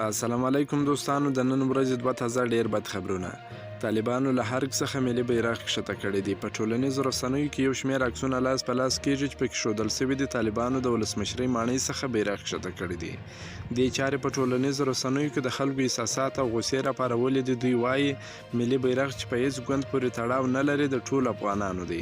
السلام علیکم دوستانو، د نن ورځې دوه تازه ډیر بد خبرونه. طالبانو له ارګ څخه ملي بیرغ کښته کړی دی. په ټولنیزو رسنیو کې یو شمېر عکسونه لاس په لاس کیږي چې پکې ښودل شوي دي طالبانو د ولسمشرۍ ماڼۍ څخه بیرغ کښته کړی دی. دې چارې په ټولنیزو رسنیو کې د خلکو احساسات او غوسې راپارولې دي. دوی وايي ملي بیرغ چې په هیڅ ګوند پورې تړاو نه لري، د ټولو افغانانو دی.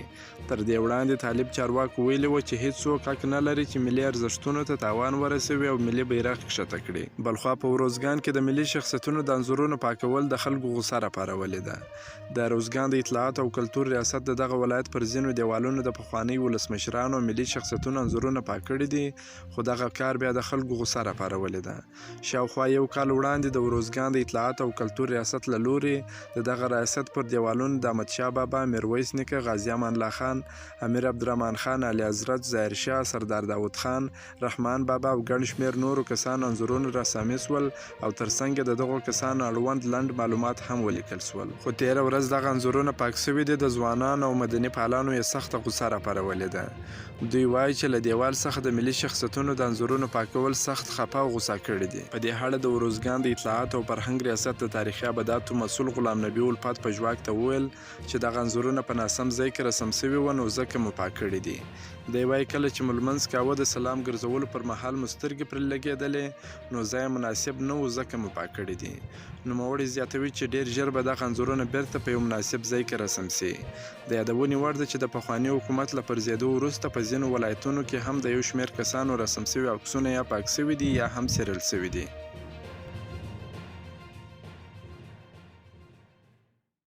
تر دې وړاندې طالب چارواکو ویلي و چې هیڅوک حق نه لري چې ملي ارزښتونو ته تاوان ورسوي او ملي بیرغ کښته کړي. بلخوا په اروزګان کې د ملي شخصیتونو د انځورونو پاکول د خلکو غوسه راپارولې ده. د اروزګان د اطلاعاتو او کلتور ریاست د دغه ولایت پر ځینو دیوالونو د پخوانیو ولسمشرانو او ملي شخصیتونو انځورونه پاک کړي دي، خو دغه کار بیا د خلکو غوسه راپارولې ده. شاوخوا یو کال وړاندې د اروزګان د اطلاعاتو او کلتور ریاست له لوري د دغه ریاست پر دیوالونو د احمدشاه بابا، میرویس نیکه، غازي امان الله خان، امیر عبدالرحمن خان، اعلیحضرت ظاهرشاه، سردار داود خان، رحمان بابا او ګڼ شمېر نورو کسانو انځورونه رسامي شول او ترڅنګ یې د دغو کسانو اړوند لنډ معلومات هم ولیکل شول. خو تېره ورځ دغه انځورونه پاک شوي دي، د ځوانانو او مدني فعالانو یې سخته غوسه راپارولې ده. دوی وايي چې له دېوال څخه د ملي شخصیتونو د انځورونو پاکول سخت خپه او غوسه کړي دي. په دې اړه د اروزګان د اطلاعاتو او فرهنګ ریاست د تاریخي ابداتو مسؤل غلام نبي الفت پژواک ته وویل چې دغه انځورونه په ناسم ځای کې رسم شوي وه، نو ځکه مو پاک کړي دي. دی وايي، کله چې مو لمونځ کاوه د سلام ګرځولو پر مهال مو سترګې پرې لګېدلې، نو ځای یې مناسب نه و، ځکه مو پاک کړي دي. نوموړی زیاتوي چې ډېر ژر به دغه انځورونه بېرته په یو مناسب ځای کې رسم شي. د یادونې وړ ده چې د پخواني حکومت له پرځېدو وروسته په ځینو ولایتونو کې هم د یو شمېر کسانو رسم شوي عکسونه یا پاک شوي دي یا هم څیرل شوي دي.